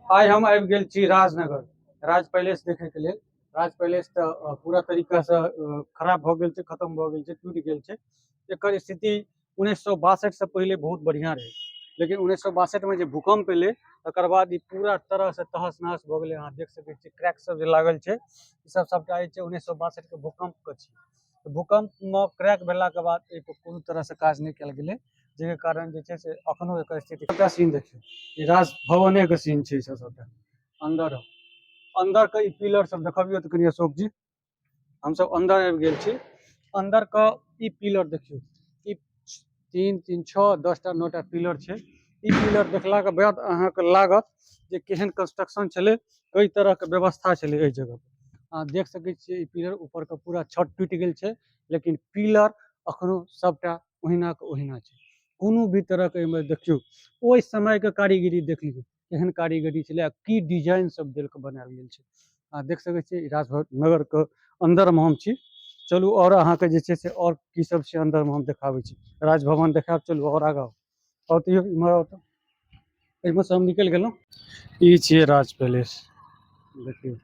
आइ हम आबि गेल छी राजनगर राज पैलेस देखैके लेल। राज पैलेस तऽ पूरा तरीकासँ खराब भऽ गेल छै, खतम भऽ गेल छै, टूटि गेल छै। एकर स्थिति 1962सँ पहिले बहुत बढ़िआँ रहै, लेकिन 1962मे जे भूकम्प एलै तकर बाद ई पूरा तरहसँ तहस नहस भऽ गेलै। अहाँ देख सकै छियै क्रैक सब जे लागल छै, ई सब सबटा जे छै 1962के भूकम्पके छै। तऽ भूकम्पमे क्रैक भेलाके बाद एहिपर कोनो तरहसँ काज नहि कयल गेलै, जाहिके कारण जे छै से अखनो एकर स्थिति। सबटा सीन देखियौ, ई राजभवने के सीन छै। ई सब सबटा अंदर अंदर के ई पिलर सब देखबियौ तऽ कनि अशोक जी। हमसब अंदर आबि गेल छी। अंदर के ई पिलर देखियौ, ई 3 3 6 10टा 9टा पिलर छै। ई पिलर देखला के बाद अहाँके लागत जे केहन कंस्ट्रक्शन छलै, कई तरह के व्यवस्था छलै एहि जगह पर। अहाँ देख सकै छियै ई पिलर ऊपर के पूरा छत टूटि गेल छै, लेकिन पिलर अखनो सबटा ओहिना के ओहिना छै। कोनो भी तरह के एहिमे देखियौ, ओहि समय के कारीगरी देख लियौ, केहन कारीगरी छलै आ की डिजाइन सब देल के बनायल गेल छै। अहाँ देख सकै छियै ई राजनगर के अंदर मे हम छी। चलू और अहाँके जे छै से और की सब छै अंदर मे हम देखाबै छी। राजभवन देखायब, चलू और आगाँ और तैयो इम्हर आउ। तऽ एहिमे से हम निकलि गेलहुँ। ई छियै राज पैलेस। देखियौ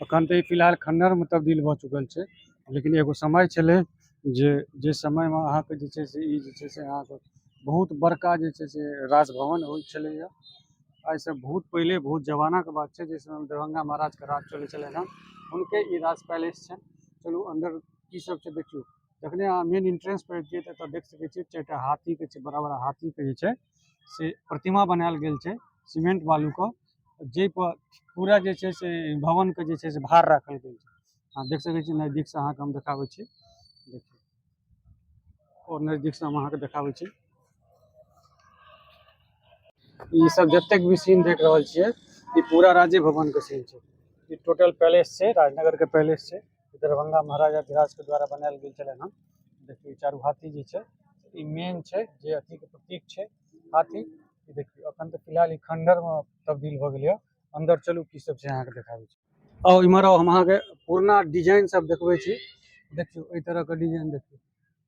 अखन तऽ ई फिलहाल खंडहर मे तब्दील भऽ चुकल छै, लेकिन एगो समय छलै जे जे समयमे अहाँके जे छै से ई जे छै से अहाँके बहुत बड़का जे छै से राजभवन होइ छलैया। एहिसँ बहुत पहिले बहुत जमानाके बात छै, जाहि समयमे दरभंगा महाराजके राज चलै छलनि हँ, हुनके ई राज पैलेस छनि। चलू अन्दर की सब छै देखियौ। जखने अहाँ मेन एंट्रेंस पर अबितियै तऽ एतऽ देख सकै छियै 4टा हाथीके छै, बड़ा बड़ा हाथीके जे छै से प्रतिमा बनायल गेल छै सीमेंट बालूके, जाहिपर पूरा जे छै से भवनके जे छै से भार राखल गेल छै। अहाँ देख सकै छी नजदीकसँ अहाँके हम देखाबै छी। देखियौ और नजदीकसँ हम अहाँके देखाबै छी। ई सब जतेक भी सीन देख रहल छियै ई पूरा राज्य भवन के सीन छै। ई टोटल पैलेस छै, राजनगर के पैलेस छै, दरभंगा महाराजा अधिराज के द्वारा बनायल गेल छलनि हँ। देखियौ चारू हाथी जे छै ई मेन छै, जे अथी के प्रतीक छै हाथी। ई देखियौ अखन तऽ फिलहाल ई खंडहर मे तब्दील भऽ गेलै। अंदर चलू की सब छै अहाँके देखाबै छी। आउ इम्हर आउ, हम अहाँके पुरना डिजाइन सब देखबै छी। देखियौ एहि तरह के डिजाइन देखियौ,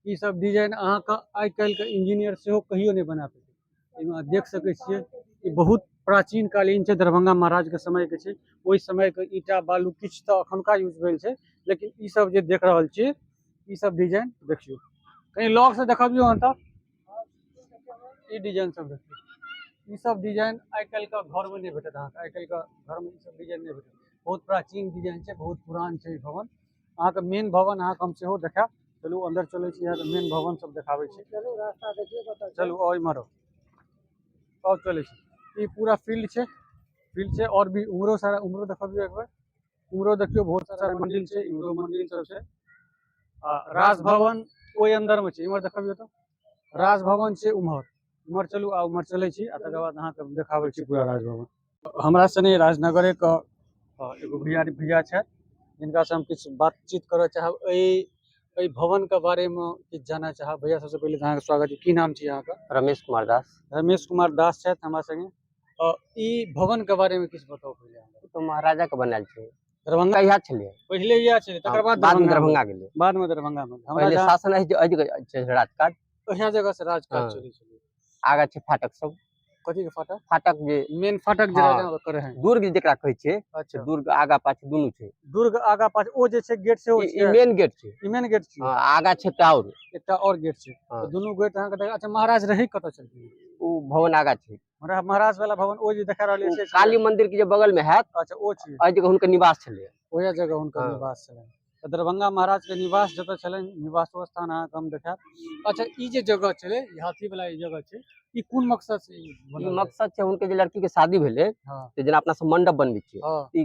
ई सब डिजाइन अहाँके आइ काल्हिके इंजीनियर सेहो कहियो नहि बना पेतै। एहिमे देख सकै छियै ई बहुत प्राचीन कालीन छै, दरभंगा महाराज के समय के छै। ओहि समय के ईंटा बालू किछु तऽ अखुनका यूज भेल छै, लेकिन ई सब जे देख रहल छियै ई सब डिजाइन देखियौ, कहीं लग से देखबियौ अहाँ तऽ ई डिजाइन सब देखियौ। ई सब डिजाइन आइ काल्हिके घरमे नहि भेटत अहाँके, आइ काल्हिके घरमे ई सब डिजाइन नहि भेटत। बहुत प्राचीन डिजाइन छै, बहुत पुरान छै ई भवन। अहाँके मेन भवन अहाँके हम सेहो देखायब। चलू अंदर चलै छी, अहाँके मेन भवन सब देखाबै छी। चलू रास्ता देखियौ कतऽ छै। चलू और इम्हर आउ, और चलै छी। ई पूरा फील्ड छै, फील्ड छै। और भी उम्हरो सारा, उम्हरो देखबियौ एक बेर, उम्हरो देखियौ बहुत सारा मंदिर छै, इम्हरो मंदिर सब छै। आ राजभवन ओहि अंदर मे छै, इम्हर देखबियौ तऽ राजभवन छै उम्हर। उम्हर चलू आ उम्हर चलै छी आ तकर बाद अहाँके देखाबै छी पूरा राजभवन। हमरा सने राजनगरे के एगो भैया भैया छथि, जिनका से हम किछु बातचीत करऽ चाहब, एहि भवन के बारे मे किछु जानऽ चाहब। भैया सबसे पहिले तऽ अहाँके स्वागत है। की नाम छी अहाँके? रमेश कुमार दास। रमेश कुमार दास छथि हमरा संगे। ई भवन के बारे मे किछु बताउ पहिले हमरा। तऽ महाराजा के बनायल छै। दरभंगा इएह छलै। पहिले इएह छलै, तकर बाद बाद में दरभंगा गेलै। बाद में दरभंगा में। हमरा पहिले जहाँ शासन एहि जगह छै, राजकाज। ओहिया जगह से राजकाज हाँ। चलै छलै। आगा छै फाटक सब। कथी के फाटक? फाटक जे मेन फाटक जे हाँ। राजा करे हैं। दुर्ग जेकरा कहै छै। अच्छा। दुर्ग आगा पाछू दुनू छै। दुर्ग आगा पाछू ओ जे छै गेट सेहो ई छै। मेन गेट छै। ई मेन गेट छै। हाँ, आगा छै एकटा और। एकटा और गेट छै। हाँ। तऽ दुनू गेट अहाँके देखा। अच्छा, महाराज रहै कतऽ छलखिन? ओ भवन आगा छै। महाराज वाला भवन ओ जे देखा रहल ओ छै, काली मंदिर के जे बगल में हैत। अच्छा, ओ छै। एहि जगह हुनकर निवास छलै। ओएह जगह हुनकर हाँ। निवास छलनि। तऽ दरभंगा महाराज के निवास जतऽ छलनि, निवासो स्थान अहाँके हम देखायब। अच्छा, ई जे जगह छलै, ई हाथी वाला ई जगह छै, ई कोन मकसद से ई ई बनल रहै? मकसद छै हुनके जे लड़की के शादी भेलै, हाँ। तऽ जेना अपना सब मंडप बनबै छियै, हाँ। ई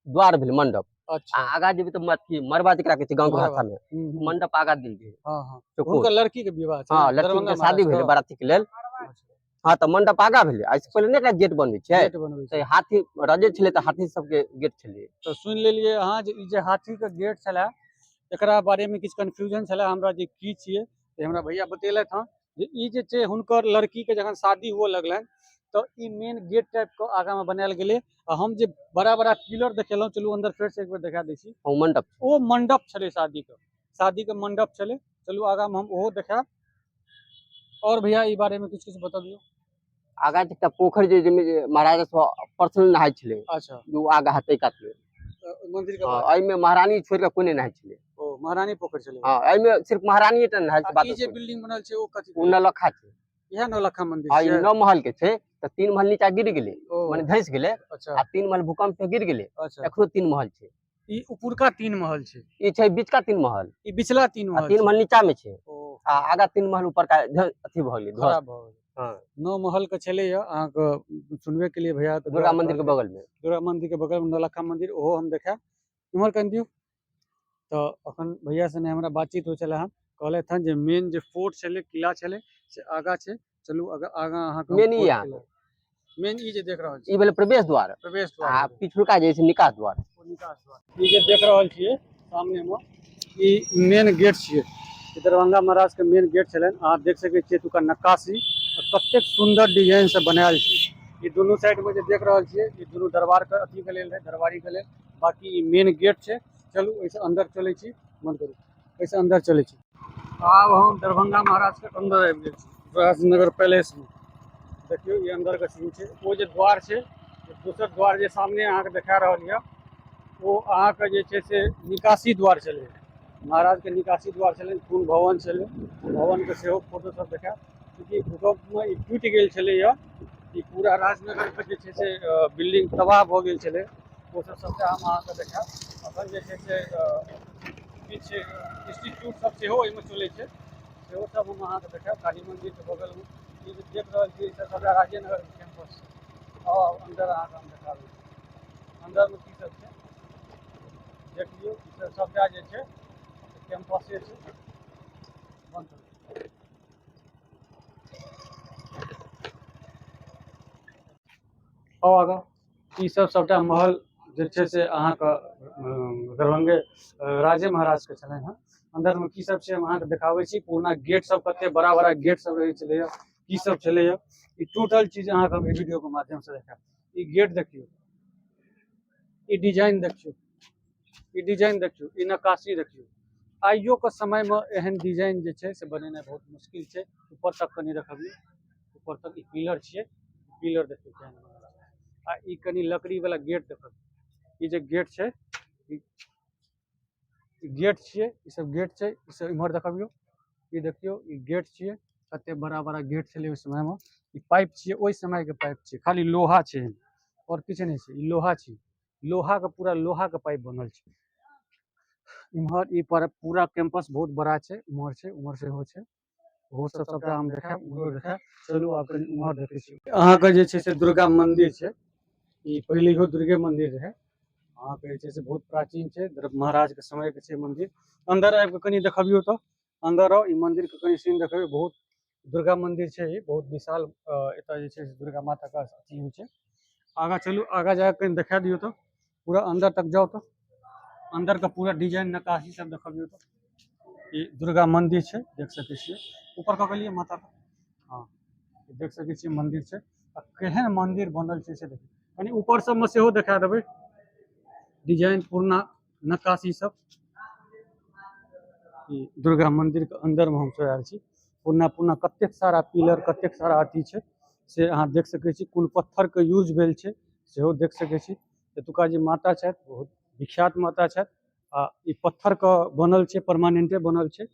द्वार भेलै मंडप। अच्छा। आ आगा जेबै तऽ अथी मड़बा जेकरा कहै छै गाँव के मड़बा। भाषा में, हम्म। मंडप आगा देल गेल। हाँ, हाँ। चौकोर। हुनकर लड़की के विवाह छै। हाँ, लड़की दरभंगा के शादी महाराज भेलै के। बाराती के लेल। अच्छा। हाँ, तऽ मंडप आगा भेलै। एहिसँ पहिले नहि एकरा गेट बनबै छै, गेट बनबै छै। तऽ हाथी रजे छलै तऽ हाथी सबके गेट छलै। तऽ सुनि लेलियै अहाँ जे ई जे हाथी के गेट छलै, एकरा बारे में किछु कन्फ्यूजन छलै हमरा जे की छियै, तऽ हमरा भैया बतेलथि हँ जे ई जे छै हुनकर लड़की के जखन शादी हुअ लगलनि तऽ ई मेन गेट टाइप के आगा में बनायल गेलै। आ हम जे बड़ा बड़ा पिलर देखेलहुँ, चलू अंदर फेर से एक बेर देखा दै छी। ओ मंडप। ओ मंडप छलै शादी के, शादी के मंडप छलै। चलू आगा में हम ओहो देखायब। और भैया ई बारे में किछु किछु बतबियौ। आगाँ जे एकटा पोखरि जे जाहिमे जे महाराजा सब पर्सनल नहाय छलै। अच्छा। ओ आगाँ हेतै कातमे। मंदिर के हँ, बाद? एहिमे महारानी छोड़ि कऽ कोइ नहि नहाय छलै। ओ महारानी पोखरि छलै। हँ, एहिमे सिर्फ महारानीये टा नहाय आ छै। बात ई जे बिल्डिंग बनल छै ओ कथी? ओ नौलखा छै। इएह नौलखा मंदिर हँ, ई छै? 9 महल के छै, तऽ 3 महल नीचा गिर गेलै। ओ। मने धंसि गेलै। अच्छा। आ 3 महल भूकंप पे गिर गेलै। अच्छा। एखनो 3 महल छै। ई उपरका 3 महल छै? ई छै बिचका 3 महल। ई बिचला 3 आ महल 3 छै। महल नीचा मे छै। ओ। आ आगा 3 महल ऊपरका अथी भऽ गेलै, ध्वस्त। खराब भऽ गेलै। हँ। 9 महल के छलैया अहाँके सुनबे के लिए भैया के दुर्गा द्वारा मंदिर के बगल मे। दुर्गा मंदिर के बगल मे नौलखा मंदिर, ओहो हम देखायब। इम्हर कनि दियौ तऽ अखन भैया सने हमरा बातचीत होइ छलै हन, कहलथि हन जे मेन जे फोर्ट छलै, किला छलै, से आगा छै। चलू आगाँ अहाँके मेन ई अहाँके। मेन ई जे देख रहल छी ई भेलै प्रवेश द्वार। प्रवेश द्वार। आ पिछुलका जे छै निकास द्वार। ओ निकास द्वार। ई जे देख रहल छियै सामने मे, ई मेन गेट छियै। ई दरभंगा महाराज के मेन गेट छलनि। अहाँ देख सकै छियै एतुका नक्काशी कतेक सुन्दर डिजाइन से बनायल छै। ई दुनू साइड में जे देख रहल छियै, ई दुनू दरबार के अथी के लेल रहै, दरबारी के लेल। बाकी ई मेन गेट छै। चलू एहिसँ अन्दर चलै छी, बंद करू, एहिसँ अन्दर चलै छी। आब हम दरभंगा महाराज के अन्दर आबि गेल छी, राजनगर पैलेस में। देखियौ ई अन्दर के सीन छै। ओ जे द्वार छै, दोसर द्वार जे सामने अहाँके देखा रहल यऽ, ओ अहाँके जे छै से निकासी द्वार छलै, महाराज के निकासी द्वार छलै। कोन भवन छलै, भवन के सेहो फोटो सब देखायब। चूँकि भूकंप में ई टूटि गेल छलैया, ई पूरा राजनगर के जे छै से बिल्डिंग तबाह भऽ गेल छलै। ओ सब सबटा हम अहाँके देखायब। अखन जे छै से किछु इंस्टीट्यूट सब सेहो एहिमे चलै छै, सेहो सब हम अहाँके देखायब। काली मंदिर के बगल में ई जे देख रहल छी, ई सब सबटा राजेनगर के कैंपस छै। आउ अन्दर अहाँके हम देखाबै छी अन्दर में की सब छै। देख लियौ, ई सब सबटा जे छै कैंपसे छै। बंद करू। आउ आगाँ। ई सब सबटा महल जे छै से अहाँके दरभंगे राजे महाराज के छलनि हँ। अंदर में की सब छै हम अहाँके देखाबै छी। पुरना गेट सब, कते बड़ा बड़ा गेट सब रहै छलैया, की सब छलैया, ई टोटल चीज अहाँके हम ई वीडियो के माध्यम से देखायब। ई गेट देखियौ, ई डिजाइन देखियौ, ई डिजाइन देखियौ, ई नक्काशी देखियौ। आइयो के समय में एहन डिजाइन जे छै से बनेनाइ बहुत मुश्किल छै। ऊपर तक कनि देखबियौ, ऊपर तक ई पिलर छियै, पिलर देखियौ केहन बनल छै। आ ई कनि लकड़ी वाला गेट देखबियौ, ई जे गेट छै, ई गेट छियै, ई सब गेट छै। ई सब इम्हर देखबियौ, ई देखियौ, ई गेट छियै, कते बड़ा बड़ा गेट छलै ओहि समय में। ई पाइप छियै, ओहि समय के पाइप छियै, खाली लोहा छै और किछु नहि छै। ई लोहा छियै, लोहा के पूरा लोहा के पाइप बनल छै। इम्हर ई पर पूरा कैंपस बहुत बड़ा छै, उम्हर छै, उम्हर सेहो छै, ओहो सब सबटा हम देखायब, उम्हरो देखायब। चलू आब कनि उम्हर देखै छी। अहाँके जे छै से दुर्गा मंदिर छै, ई पहिले इहो दुर्गे मंदिर रहै। अहाँके जे छै से बहुत प्राचीन छै, महाराज के समय के छै मंदिर। अंदर आबि कऽ कनि देखबियौ तऽ अंदर आउ, ई मंदिर के कनि सीन देखबियौ। बहुत दुर्गा मंदिर छै ई, बहुत विशाल। एतऽ जे छै से दुर्गा माता के अथी होइ छै। आगाँ चलू, आगाँ जाके कनि देखा दियौ तऽ पूरा अंदर तक जाउ तऽ अंदर के पूरा डिजाइन नक्काशी सब देखबियौ तऽ। ई दुर्गा मंदिर छै, देख सकै छियै। ऊपर कऽ के माता के, हँ देख सकै छियै मंदिर छै। आ केहन मंदिर बनल छै से देखियौ। कनि ऊपर सबमे सेहो देखा देबै डिजाइन पुरना नक्काशी सब। ई दुर्गा मंदिर के अंदर में हमसब आयल छी। पुरना पुरना कतेक सारा पिलर, कतेक सारा अथी छै से अहाँ देख सकै छी। कोन पत्थर के यूज भेल छै सेहो देख सकै छी। एतुका जे माता छथि बहुत विख्यात माता छथि। आ ई पत्थर के बनल छै, परमानेंटे बनल छै।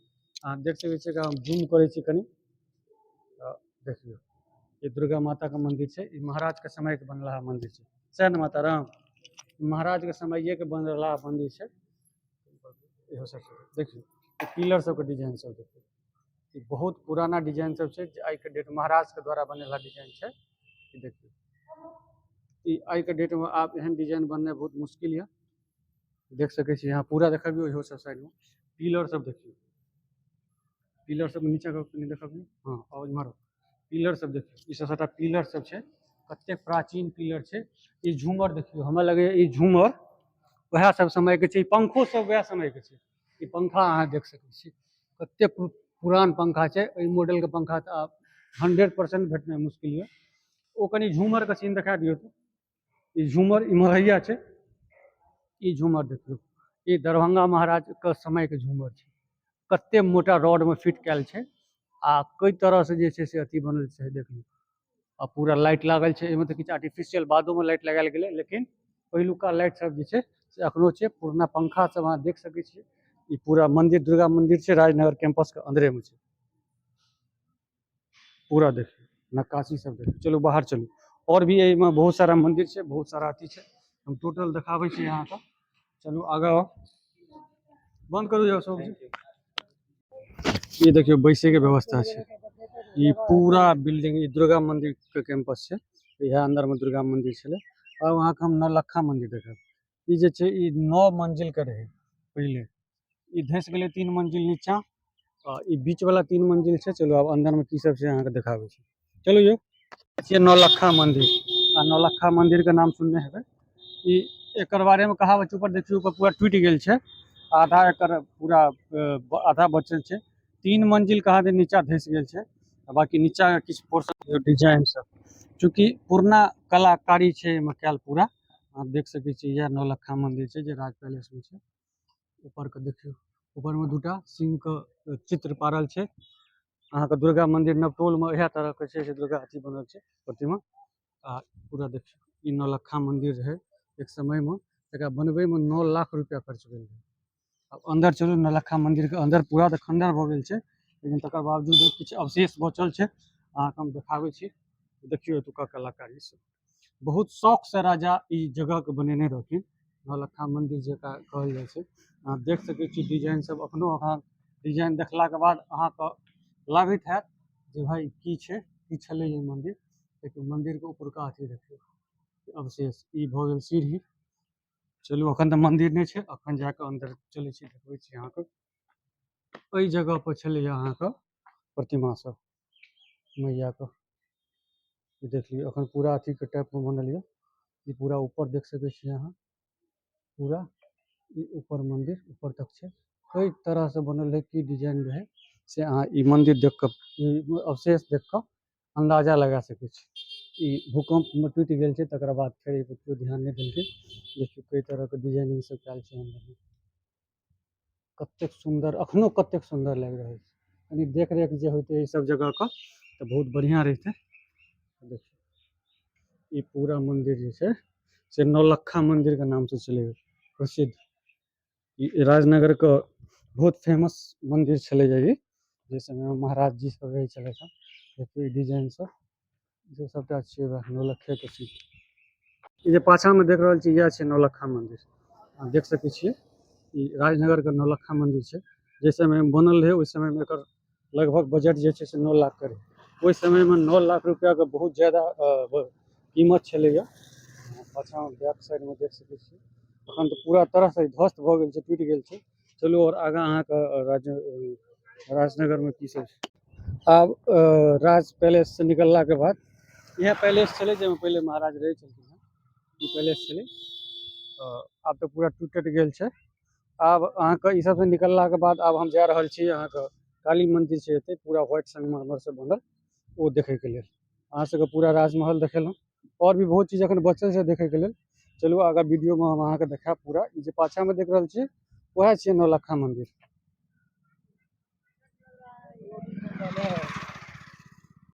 अहाँ देख सकै छियै, हम जूम करै छी कनि तऽ देखियौ, ई दुर्गा माता के मंदिर छै। ई महाराज के समय के बनलहा मंदिर छै, सएह ने माता राम? महाराज के समये के बनलहा मंदिर छै। इहो सब देखियौ, ई पिलर सबके डिजाइन सब देखियौ, ई बहुत पुराना डिजाइन सब छै जे आइ के डेट महाराज के द्वारा बनेला डिजाइन छै। ई देखियौ, ई आइ के डेट में आब एहन डिजाइन बननाइ बहुत मुश्किल यऽ। देख सकै छी यहाँ पूरा देखबियौ, इहो सब साइड में पिलर सब देखियौ, पिलर सब नीचा के कनि देखबियौ। हँ, और इम्हर पिलर सब देखियौ, ई सब सबटा पिलर सब छै, कतेक प्राचीन पिलर छै। ई झूमर देखियौ, हमरा लगैया ई झूमर वएह सब समय के छै। ई पंखो सब वएह समय के छै। ई पंखा अहाँ देख सकै छी, कतेक पुरान पंखा छै। एहि मॉडल के पंखा तऽ आब 100% भेटनाइ मुश्किल यऽ। ओ कनि झूमर के सीन देखा दियौ तऽ। ई झूमर इम्हरैया छै, ई झूमर देखियौ, ई दरभंगा महाराज के समय के झूमर छै। कते मोटा रॉड में फिट कयल छै आ कई तरह से जे छै से अथी बनल छै, देख लियौ। आ पूरा लाइट लागल छै। एहिमे तऽ किछु आर्टिफिशियल बादोमे लाइट लगायल गेलै, लेकिन पहिलुका लाइट सब जे छै से अखनो छै। पुरना पंखा सब अहाँ देख सकै छियै। ई पूरा मंदिर दुर्गा मंदिर छै, राजनगर कैंपस के अंदरे में छै। पूरा देखियौ, नक्काशी सब देखियौ। चलू बाहर चलू, और भी एहिमे बहुत सारा मंदिर छै, बहुत सारा अथी छै, हम टोटल देखाबै छी अहाँके। चलू आगाँ आउ, बंद करू जाउ सब। ई देखियौ, बैसे के व्यवस्था छै। ई पूरा बिल्डिंग ई दुर्गा मंदिर के कैंपस छै। इएह अंदर में दुर्गा मंदिर छलै। आब अहाँके हम नौलखा मंदिर देखायब। ई जे छै ई 9 मंजिल के रहै पहिले, ई धसि गेलै 3 मंजिल नीचा, आ ई बीच वाला 3 मंजिल छै। चलू आब अंदर में की सब छै अहाँके देखाबै छी। चलू यौ, छियै नौलखा मंदिर। आ नौलखा मंदिर के नाम सुनने हेबै। ई एकर बारे में कहावत छै, ऊपर देखियौ, ऊपर पूरा टूटि गेल छै, आधा एकर पूरा आधा बचल छै। 3 मंजिल कहा दे नीचा धसि गेल छै, आ बाकी नीचा किछु पोर्शन डिजाइन सब, चूँकि पुरना कलाकारी छै एहिमे कयल पूरा, अहाँ देख सकै छी। इएह नौलखा मंदिर छै जे राज पैलेस में छै। ऊपर के देखियौ, ऊपर में दूटा सिंह के चित्र पारल छै। अहाँके दुर्गा मंदिर नवटोल में इएह तरह के छै से दुर्गा अथी बनल छै प्रतिमा। आ पूरा देखियौ, ई नौलखा मंदिर रहै एक समय में, एकरा बनबै में 9 लाख रुपया खर्च भेल रहै। आब अंदर चलू, नौलखा मंदिर के अंदर पूरा तऽ खंडर भऽ गेल छै, लेकिन तकर बावजूद किछु अवशेष बचल छै, अहाँके हम देखाबै छी। देखियौ एतुका कलाकारी सब, बहुत शौक से राजा ई जगह के बनेने रहथिन। नौलखा मंदिर जकरा कहल जाइ छै, अहाँ देख सकै छी डिजाइन सब। अखनो अहाँ डिजाइन देखलाके बाद अहाँके लागैत हैत जे भाई की छै, की छलै ई मंदिर। देखियौ मंदिरके उपरका अथी देखियौ अवशेष। ई भऽ गेल सीढ़ी। चलू अखन तऽ मंदिर नहि छै, अखन जाकऽ अंदर चलै छी, देखबै छी अहाँके। एहि जगह पर छलैया अहाँके प्रतिमा सब मैयाके। ई देख लियौ, अखन पूरा अथीके टाइपमे बनल यऽ। ई पूरा ऊपर देख सकै छियै अहाँ, पूरा ई ऊपर मंदिर ऊपर तक छै। कई तरह से बनल रहै, की डिजाइन रहै से अहाँ ई मंदिर देख कऽ, ई अवशेष देख कऽ अंदाजा लगा सकै छी। ई भूकंप में टूटि गेल छै, तकर बाद फेर एहि पर केओ ध्यान नहि देलकै। देखियौ कई तरह के डिजाइनिंग सब कयल छै अंदर में, कतेक सुंदर, अखनो कतेक सुंदर लागि रहल छै। कनि देख रेख जे होइतै एहि सब जगह के तऽ बहुत बढ़िआँ रहितै। देखियौ ई पूरा मंदिर जे छै से नौलखा मंदिर के नाम से छलै प्रसिद्ध। ई राजनगर के बहुत फेमस मंदिर छलै ई, जाहि समय में महाराज जी सब रहै छलथि हँ। देखियौ ई डिजाइन सब जे सबटा छियै वएह नौलखे के छी। ई जे पाछा में देख रहल छी इएह छै नौलखा मंदिर। अहाँ देख सकै छियै ई राजनगर के नौलखा मंदिर छै। जाहि समय में बनल रहै ओहि समय में एकर लगभग बजट जे छै से 9 लाख के रहै। ओहि समय में 9 लाख रुपया के बहुत ज्यादा कीमत छलैया। पाछा में बैक साइड में देख सकै छियै, अखन तऽ पूरा तरह से ध्वस्त भऽ गेल छै, टूटि गेल छै। चलू और आगाँ अहाँके राजनगर में की सब छै। आब राज पैलेस से निकलला के बाद इएह पैलेस छलै जाहिमे पहिले महाराज रहै छलखिन हँ। ई पैलेस छलै, आब तऽ पूरा टूटि टूटि गेल छै। आब अहाँके ई सबसँ निकललाके बाद आब हम जा रहल छी अहाँके काली मंदिर छै एतै, पूरा व्हाइट संगमरमर से बनल, ओ देखैके लेल। अहाँ सबके पूरा राजमहल देखेलहुँ, और भी बहुत चीज अखन बचल छै देखैके लेल। चलू आगाँ वीडियोमे हम अहाँके देखायब पूरा। ई जे पाछाँमे देख रहल छियै वएह छियै नौलखा मंदिर।